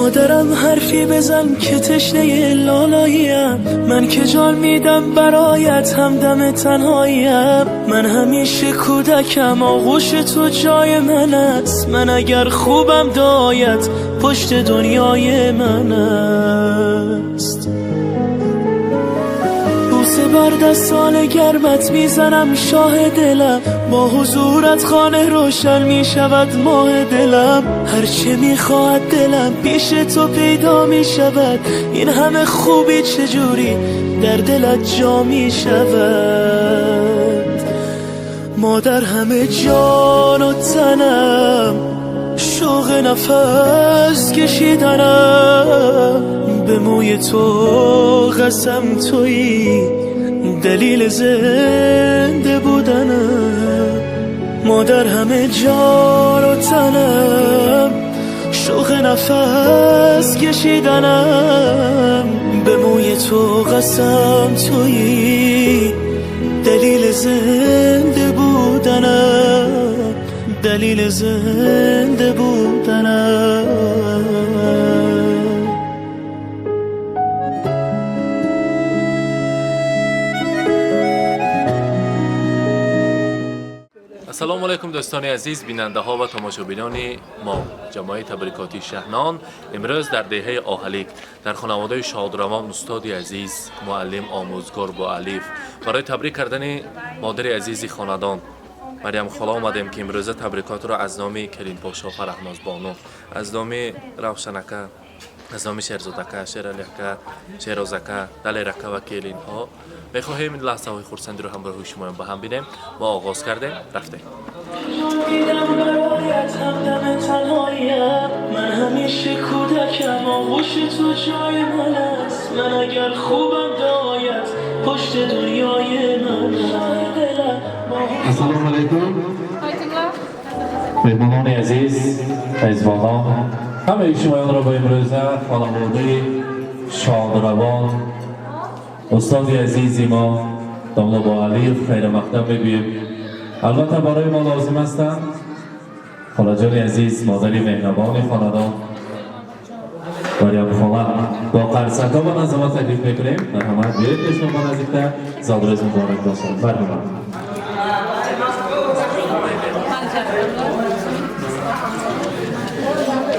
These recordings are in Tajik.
مادرم حرفی بزن که تشنه لالاییم، من که جان میدم برایت همدم تنهاییم. من همیشه کودکم، آغوش تو جای من است. من اگر خوبم دایت پشت دنیای من است. بوسه بر دستان گرمت میزنم شاه دلم، با حضورت خانه روشن میشود ماه دلم. هرچه میخواهد دلم پیش تو پیدا میشود، این همه خوبی چجوری در دلت جا میشود. مادر همه جان و تنم، شوق نفس کشیدنم، به موی تو قسم تویی دلیل زنده بودنم. مادر همه جان و تنم، شوق نفس کشیدنم، به موی تو قسم تویی دلیل زنده بودنم، دلیل زنده بودنم. السلام علیکم دوستان عزیز، بیننده ها و تماشابینان ما، جماعه تبریکاتی شهنان امروز در دهه آهلیک در خانواده شادروان استاد عزیز، معلم، آموزگار با الیف برای تبریک کردن مادر عزیز خاندان مریم خاله آمدیم که امروز تبریکات را از نام کریم پاشا، فرحناز بانو، از نام روشنکه، از نام شهرزادکه، شیرالیکه، شهرازکه، دلیرکه و کلین ها میخواهیم این لحظه های خرسندی رو همراه شما با هم بینیم. ما آغاز کردیم، رفتیم. میدم برایت همدم تنهایم، من همیشه کودکم، آغوش تو جای من است. من اگر خوبم دایت پشت دنیای من. السلام علیکم مهمانان عزیز، میزبانان، همه شمایان را با امروزه خانواده شادروان استاد عزیزی ما داملا با علی خیر مقدم بگوییم. البته برای ما لازم هستند خاله جان عزیز، مادری مهربان خاندان مریم خاله با قرصکا با نظمات تکلیف میکنیم. مرحمت بیایید پیش ما نزدیکتر. زادروز مبارک باشد. مرحمت.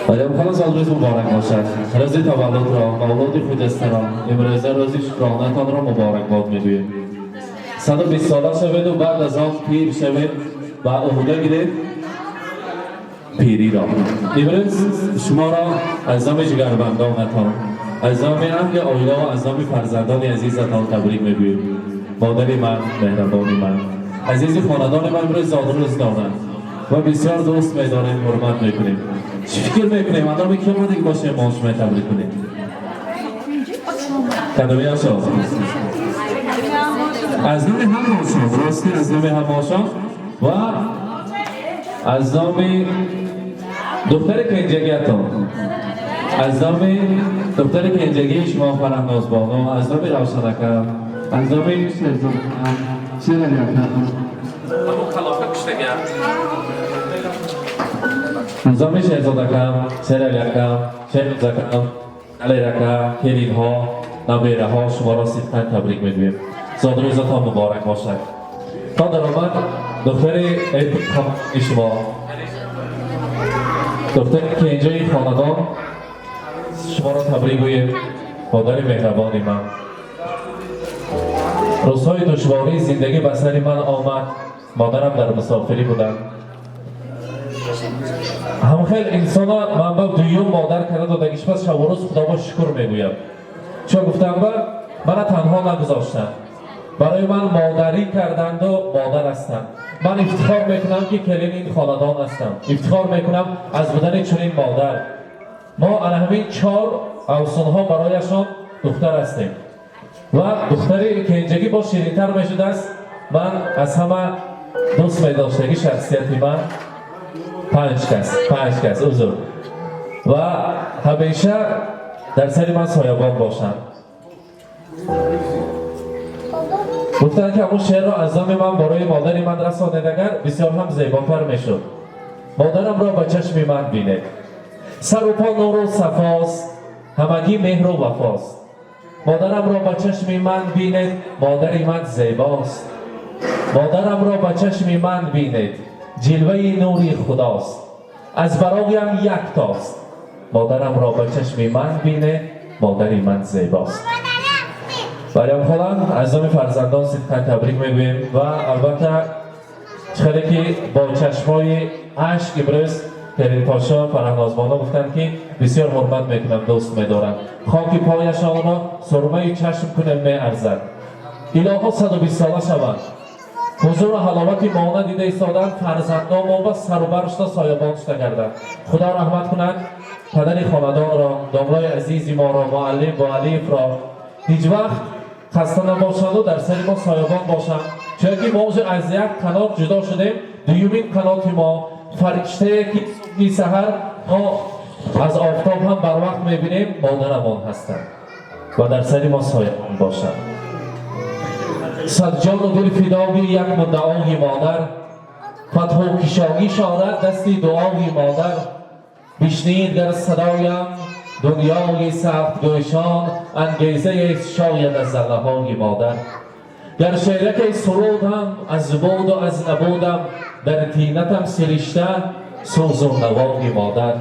مریم خاله زادروز مبارک باشد. روز تولد را، مولود خجسته را، امروزه روز شکرانه‌تان را مبارک باد میگوییم. 120 ساله شوید و بعد از آن پیر شوید و عهده گیرید پیری را. امروز شما را از نام جگربندانتان، از نام اهل آیله و از نام فرزندان عزیزتان تبریک میگوییم. مادر من، مهربان من، عزیز خاندان من امروز زادروز دارند و بسیار دوست می‌داریم، حرمت می‌کنیم. چی فکر می‌کنیم؟ آدم کی اومده که باشه ما شما تبریک کنیم؟ کدومی هاشا؟ از نام هماشان، راستی از نام هماشان و از نام دختر کنجگیتان، از نام دختر کنجگی شما فرحناز بانو، از نام روشنکه، از نام شهرزاد شیرالی، از نام شهرزادکم، شیرالیکم، شهرزادکم، علیرکم، کلینها، نبیره ها شما را صدقاً تبریک میگوییم. زادروزتان مبارک باشد. تا درآمد دختر شما، دختر کنجه خاندان شما را تبریک گوییم. مادر مهربان من، روزهای دشواری زندگی به سر من آمد. مادرم در مسافری بودند. هم خیلی انسان من با دویم مادر کرده دادگیش پس شب و روز خدا با شکر میگویم. چون گفتم با من تنها نگذاشتن، برای من مادری کردند و مادر هستند. من افتخار میکنم که کلین این خاندان هستم. افتخار میکنم از بودن چنین مادر. ما همین 4 اوسانها برایشان دختر هستیم و دختری که اینجاگی با شیرین‌تر میشده است. من از همه دوست میداشتگی شخصیتی من 5 کس، 5 کس عذر و همیشه در سر من سایبان باشند. گفتند که همون شعر را از نام من برای مادر من رسانید، اگر بسیار هم زیباتر میشد. مادرم را به چشم من بینید، Сару по нуру сафост, ҳамагӣ меҳру вафост. Модарамро ба чашми ман бинед, модари ман зебост. Модарамро ба чашми ман бинед, ҷилваи нури худост. Аз бароям яктост. Модарамро ба чашми ман бинед, модари ман зебост. Марьям хола, аз номи фарзандон сидқан табрик мегӯем ва албатта хеле ки бо чашмои ашк имрӯз Келинпошо Фараҳнозбоно гуфтанд, ки бисёр ҳурмат мекунам, дӯст медорам, хоки пояшонро сурмаи чашм кунем меарзад. Илоҳо 120 сола шаванд, ҳузуру ҳаловати мона дида истоданд, фарзандонмо ба сару бар шуда соябон шуда гарданд. Худо раҳмат кунад падари хонадонро, домлои азизи моро, муаллим Боалиевро. Ҳеҷ вақт хаста набошанду дар сари мо соябон бошанд, чунки мо уже аз як қанот ҷудо шудем. Дуюмин қаноти мо, фариштае ки субҳи саҳар мо аз офтоб ҳам барвақт мебинем, модарамон ҳастанд ва дар сари мо соябон бошанд. Садҷону дил фидои як муддаои модар, фатҳу кишогӣ шорад дасти дуои модар. Бишнид гар садоям дунёи сахтгӯшон, ангезае шояд аз залаҳои модар. Гар шераке сурудам аз буду аз набудам, дар тинатам сиришта сӯзу навои модар.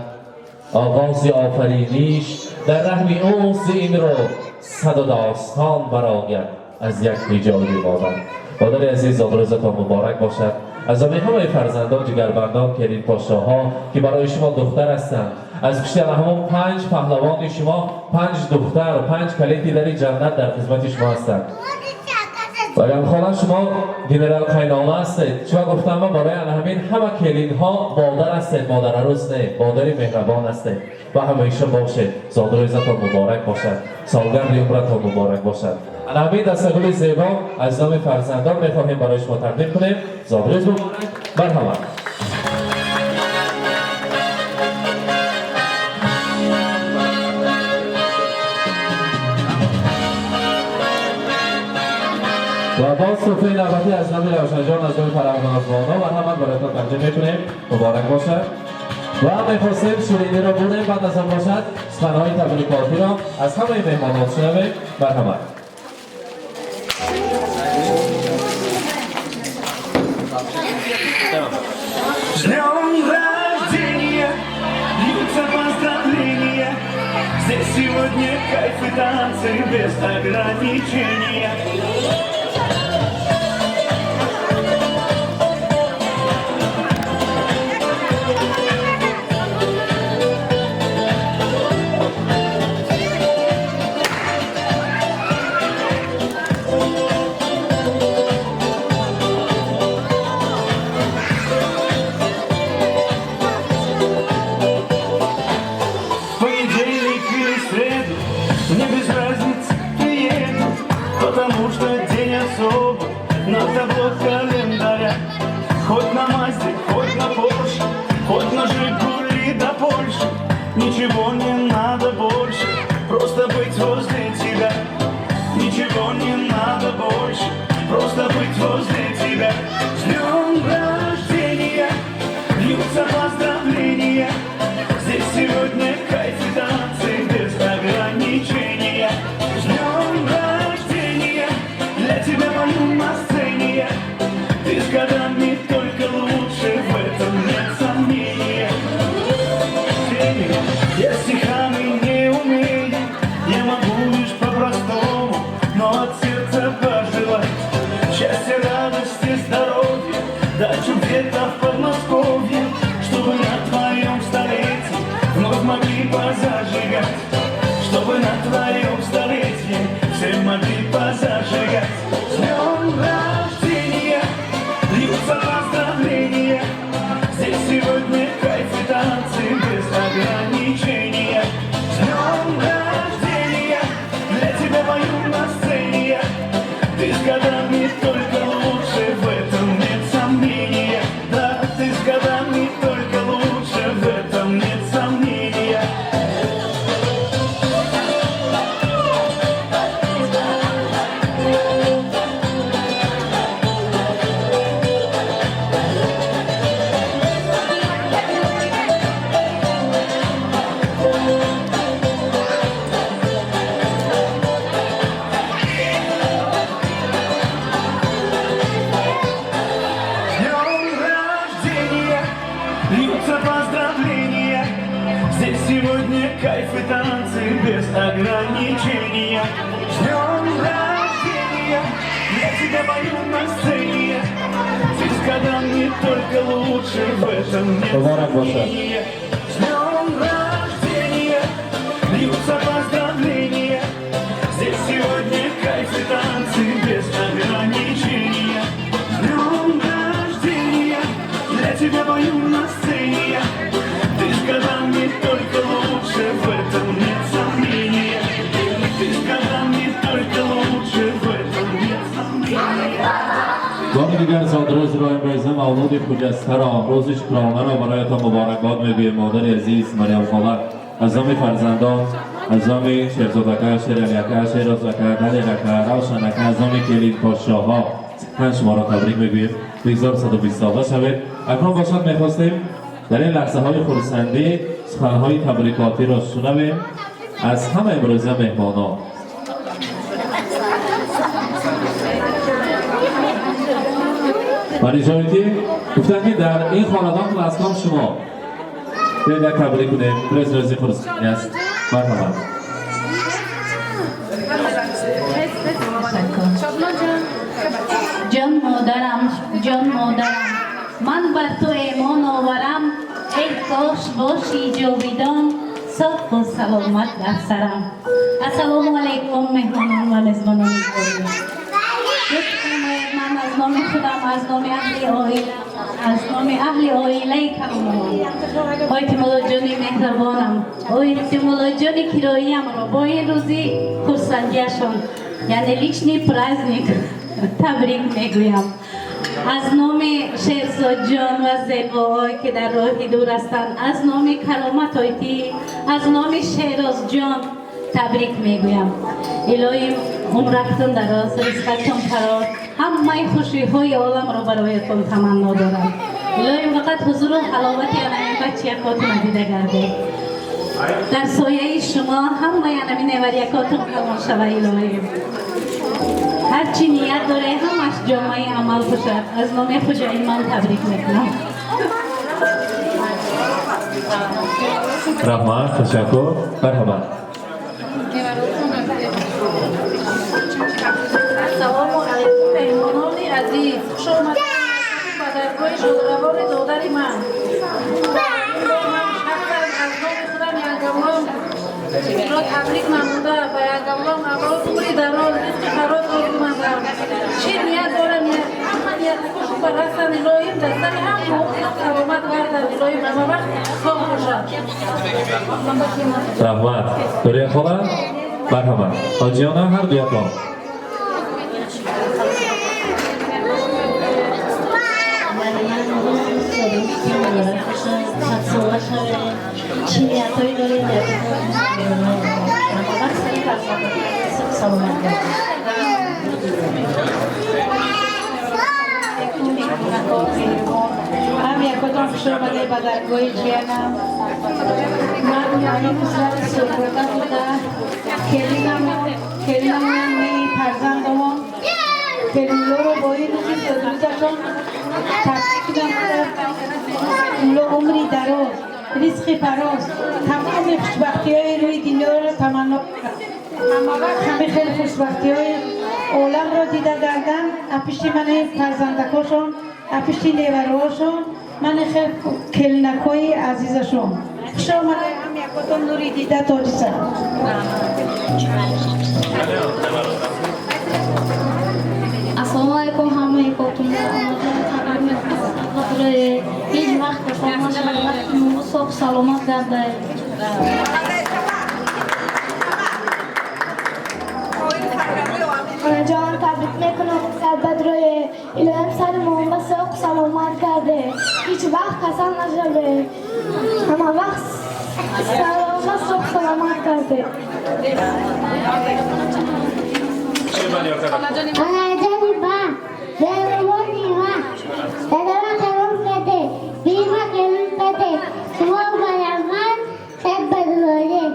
Оғози офариниш дар раҳми ӯст, ин рӯ саду достон барояд аз як ҳиҷои модар. Модари азиз, зодрӯзатон муборак бошад. Аз номи ҳамаи фарзандон, ҷигарбандон, келинпошоҳо, ки барои шумо духтар ҳастанд, аз пушти ҳамон панҷ паҳлавони шумо панҷ духтар, панҷ калиди дари ҷаннат дар хизмати шумо ҳастанд. Марьям хола, шумо генерал қайнона ҳастед. Чима гуфтам, ма барои ана ҳамин ҳама келинҳо модар ҳастед, модарарӯз не, модари меҳрабон ҳастед ва ҳамеша бошед. Зодрӯзатон муборак бошад, солгарди умратон муборак бошад. Ана ҳамин дастагули зебо аз номи фарзандон мехоҳем барои шумо тақдим кунем. Зодрӯз муборак, марҳамат. Ва боз туҳфаи навбатӣ аз номи Равшанҷон, аз номи Фараҳнозбоно, марҳамат, бароятон тақдим мекунем. Муборак бошад. Ва мехостем шириниро бурем, баъд аз он бошад суханҳои табрикотиро аз ҳамаи меҳмонон шунавем. Марҳамат. С днем рождения, льются поздравления. Здесь сегодня кайф и танцы без ограничения. Понедельник или среду, мне без разницы, приеду, потому что день особый на табло календаря. Хоть на Мазде, хоть на Порше, хоть на Жигули до Польши, ничего не надо больше, просто быть возле тебя. Ничего не надо больше, просто быть возле тебя. С днем рождения, льются поздравления. Здесь сегодня кайф и танцы без ограничения. С днем рождения, для тебя пою на сцене я. Ты с годами только лучше, в этом нет сомнения. Я стихами не умею, я могу лишь по-простому, но от сердца пожелать счастья, радости, здоровья, дачу где-то в Подмосковье, чтобы на твоем столетии вновь могли позажигать, чтобы на твоем столетии все могли позажигать. С днем рождения, льются поздравления. Здесь сегодня кайф и танцы без ограничения. С днем рождения, для тебя пою на сцене я. Ты с годами только лучше, в этом нет сомнения. Да, ты с годами только лучше, в этом нет сомнения. сегодня кайф и танцы без ограничения. С днем рождения, я тебя пою на сцене. Ты с годами только лучше, в этом нет Муборак бошад. Сомнения. С днем рождения, льются поздравления. Здесь сегодня кайф и танцы без ограничения. С днем рождения, для тебя пою на сцене. Ты с годами только лучше, в этом нет сомнения. Ты с годами только лучше, в этом нет сомнения. Бори дигар зодрӯзро, имрӯза мавлуди хуҷастаро, рӯзи шукронаро бароятон муборакбод мегӯем, модари азиз Марьям хола. Аз номи фарзандон, аз номи Шерзодака, Шералиака, Шерозака, Далерака, Равшанака, аз номи келин подшоҳҳо ман шуморо табрик мегӯем. Бигзор 120 сола шавед. Акнун бошад, мехостем дар ин лаҳзаҳои хурсандӣ суханҳои табрикотиро шунавем аз ҳама имрӯза меҳмонон. Манижоити гуфтанд, ки дар ин хонадон класском шумо. Биёед, як табрик кунем. Рӯз рӯзи хурсандӣ аст. Марҳамат. Ҷон модарам, ҷон модарам, ман бар ту эмон оварам. Эй кош бошӣ ҷовидон, софу саломат бар сарам. Ассалому алайкум, меҳмонон ва мезбонони гиромӣ. Ман аз номи худам, аз номи аҳли оила, аз номи аҳли оилаи калонамон, ой Тимуллоҷони меҳрабонам, ой Тимуллоҷони кироиямро бо ин рӯзи хурсандиашон, яъне личный праздник, табрик мегӯям. Аз номи Шерзодҷон ва Зебоой, ки дар роҳи дур ҳастанд, аз номи Каромат Ойтӣ, аз номи Шерозҷон табрик мегӯям. Илоҳим, умратон дароз, ризқатон фарор, ҳамаи хушиҳои оламро бароятон таманно дорам. Илоҳим, фақат ҳузуру ҳаловати анамин бачиякотона дида гардед. Дар сояи шумо ҳамаи анамин неварякотон калон шава. Илоҳим, ҳарчи ният доре, ҳамаш ҷомаи амал бошад. Аз номи хуҷаин ман табрик мекунам. Раҳмат, ташаккур. Марҳамат. Ассалому алайкум, меҳмонони азиз, хуш омадед ба даргоҳи шодравони додари ман. Ман шахсан аз номи худам янгавлон ро табрик намуда, ба янгавлон аввал умри дароз, ризқи фароз орзумандам. Чӣ ният дорам, ҳама ниятҳошон барҳастанд. Илоҳим, дар сари ҳама саломат гардад. Илоҳим, ҳама вақт соғ бошад. Раҳмат, Дурия хола. Марҳамат, ҳоҷиёна, ҳар дуятон. Чӣ ниятҳое доред, ҳамавақт сари фарзандон саломат гардед. Ҳам якотон хуш омадед ба даргоҳи ҷиянам. Ман ҳамин фурсат истифода буда, келинамон, фарзандамон, келинлоро бо ин рӯзи содрӯзашон табрик намуда, уло умри дароз, ризқи фароз, тамоми хушбахтиҳои рӯи дунёро таманно. Ҳамавақт ҳами хеле хушбахтиҳои оламро дида гардан. Апишти мани фарзандакошон, апишти невароҳошон, мани хел келинакҳои азизашон. Хуш омадед ҳам якотон, нури дида, тоҷиса. Ассалому алайкум, ҳамаи котунро ҳеҷ вақт соф саломат гардад. Ҷон, табрик мекунам садбадрое. Илоҳим, сари мома соқ саломат гарде, ҳеҷ вақт касал нашаве, ҳама вақт саломат, соқ саломат гарде. Анаҷони ба меҳрубони ма, дадама қарор каде, бима қарор каде, шумо барамад садбадрое.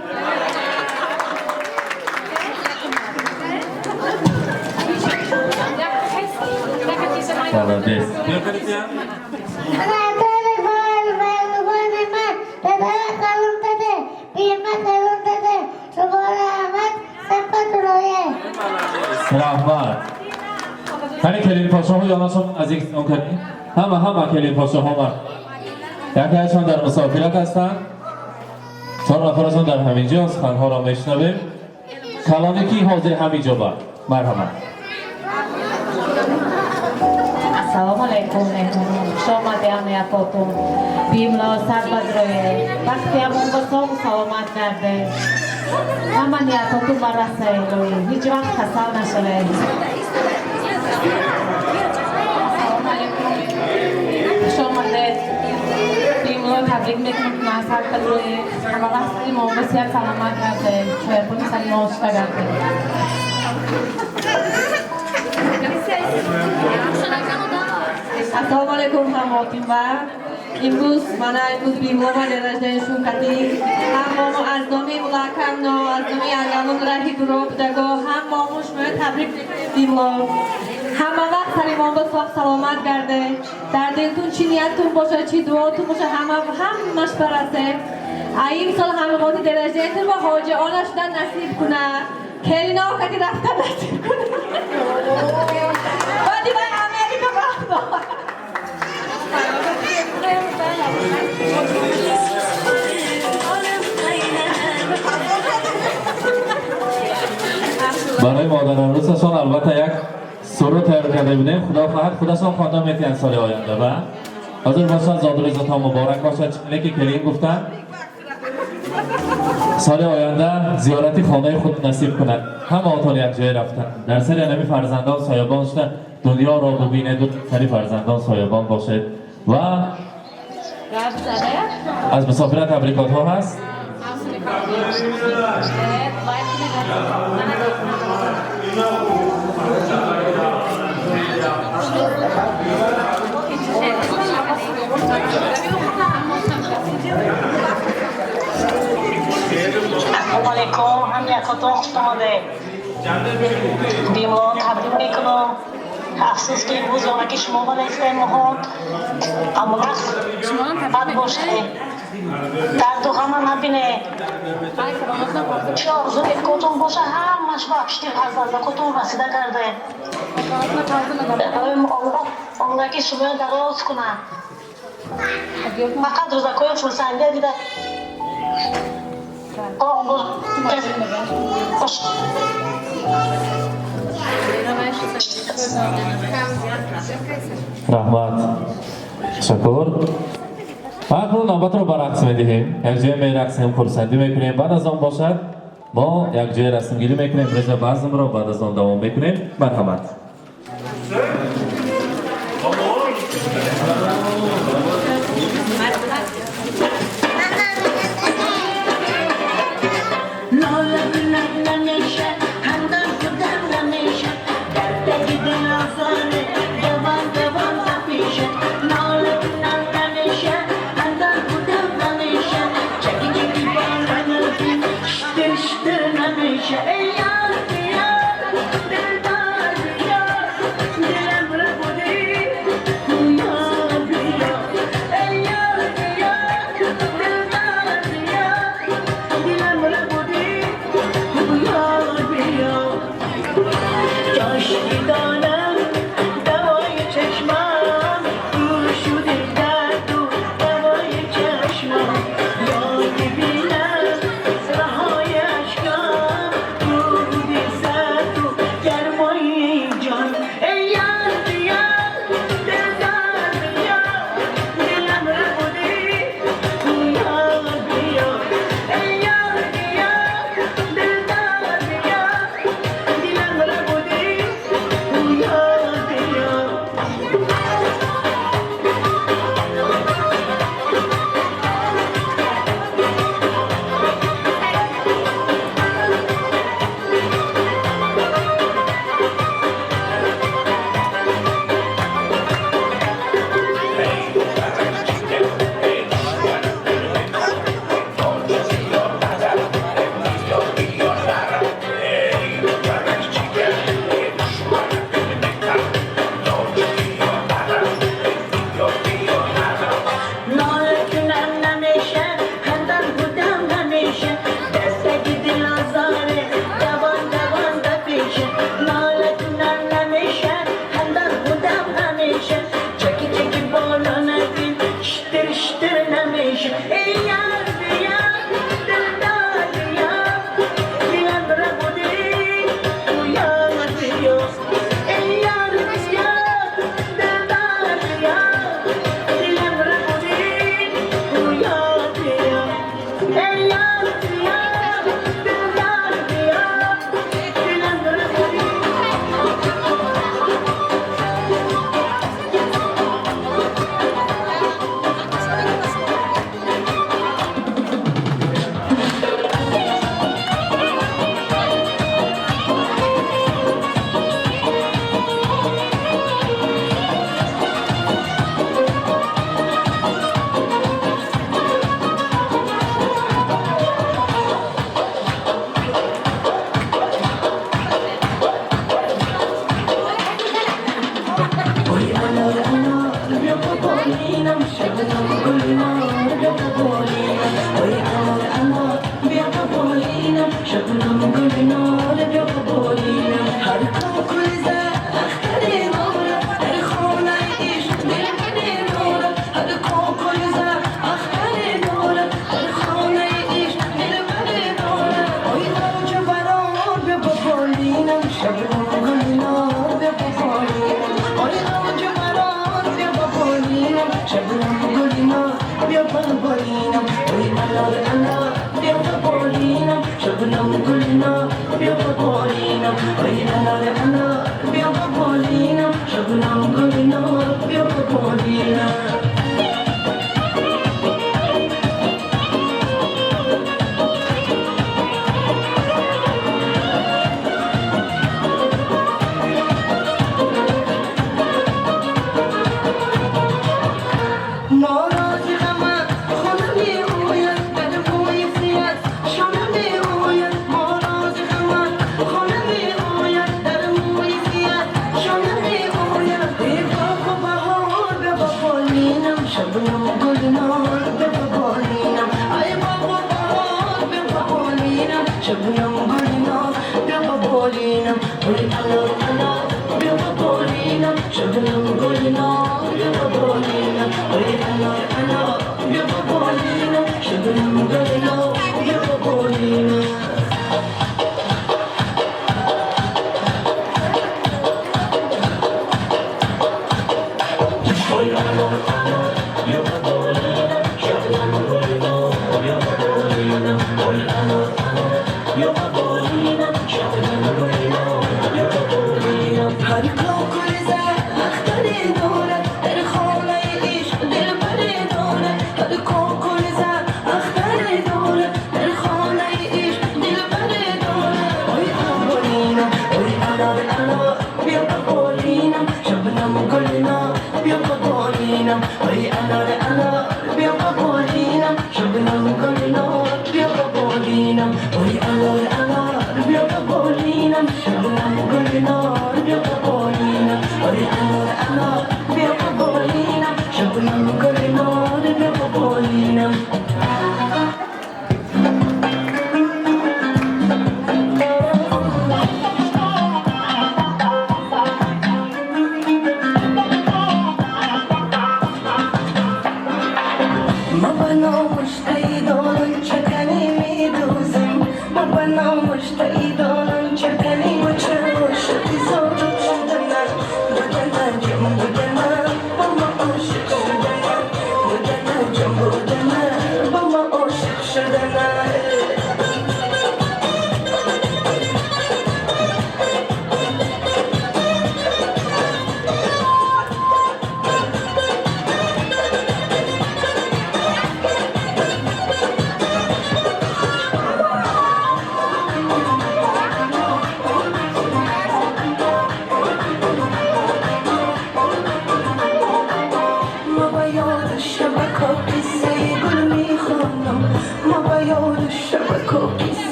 Молодец. Анатолий меҳрубони ман, дадама қарор каде, بیمه قرون داده شما رحمت سپت رویه. Раҳмат. Ҳани келинпошоҳо ёнашон наздик кунед. Ҳама, ҳама келинпошоҳо ма. Якеашон дар мусофират ҳастанд. Чор нафарашон дар ҳамин ҷо суханҳоро мешунавем. Калоне ки ҳозир ҳамин ҷо ба. Марҳамат. Ассалому алайкум, меҳмонон. Хуш омадед якотун. Бимло сарбадрое. Бахти ҳамон ба соғу саломат гарде. Ҳама ниятотун бараса илоҳӣ. Ҳеҷ вақт касал нашавед. Ассалому алайкум. Хуш омадед. Бимло табрик мекунам сарбадрое. Ҳама вақт сари мо ба сиҳат саломат гарде. Чойхони сари мо ошта гарде. Ассалому алайкум ҳамотин ва имрӯз мана имрӯз бимло ва день кати ҳамамо аз номи мулакамно аз номи янгалон раҳи дуро будаго ҳамамо шуморо табрик мекунем бимло. Ҳама вақт саримон ба соғ саломат гарде. Дар дилтун чӣ ниятун боша, чӣ дуотун боша, ҳама ҳамаш барасе. А имсол ҳамаготи день ба ҳоҷи она шудан насиб кунад. Келино кати рафтан насиб кунад. Баъди вай Америка рафта. Барои модарарӯсашон албатта як суруд тайёр карда будем. Худо хоҳад худашон хонда метиҳанд соли оянда ва ҳозир бошад зодрӯзатон муборак бошад. Чизе ки келин гуфтанд соли оянда зиёрати хонаи худ насиб кунад. Ҳамаотон якҷоя рафтанд. Дар сари ҳами фарзандон соябон шуда дунёро бубинеду сари фарзандон соябон бошед ва аз мусофират табрикотҳо ҳаст. Ассалому алайкум, ҳам якотон хуш омадед. Бимло табрик мекунам. Афсӯс ки имрӯз ёнаки шумо ба нестем моҳон. Аммо вақт бад бошед. Дарду ғама набинед. Чӣ орзу мекотон боша, ҳамаш ба пишти фарзандакотон расида гардед. Аллоҳ ки шуморо дароз кунад. Фақат рӯзакҳои хурсандия дида Раҳмат. Ташаккур. Акнун навбатро ба рақс медиҳем. Якҷоя мерақсем, хурсандӣ мекунем. Баъд аз он бошад мо якҷоя расмгирӣ мекунем, рӯза базмро баъд аз он давом мекунем. Марҳамат. Ey yar, yar, dildar, yar, dilim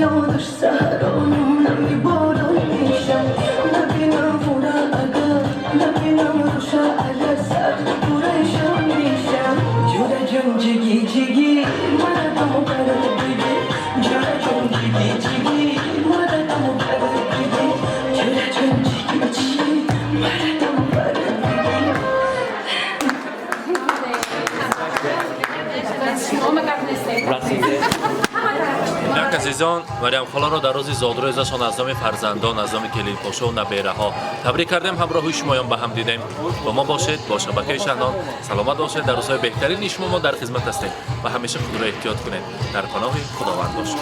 Додаш саҳро намеборон мешам. Набинам фура агар, набинам руша агар, сахт пурайшон мешам. Ҷураҷон, ҷиги ҷиги, марадаму барад биги. Ҷураҷон, ҷиги ҷиги, марадаму барад биги. Ҷураҷон, ҷиги ҷиги, марадаму барад биги. Расиде. Як азизон, Марьям холаро дар рӯзи зодрӯзашон аз номи фарзандон, аз номи келинпошо набераҳо табрик кардем, ҳамроҳи шумоён ба ҳам дидем. Бо мо бошед, бо шабакаи Шаҳнон. Саломат бошед. Дар рӯзҳои беҳтарини шумо мо дар хизмат ҳастем ва ҳамеша худро эҳтиёт кунед. Дар паноҳи Худованд бошед.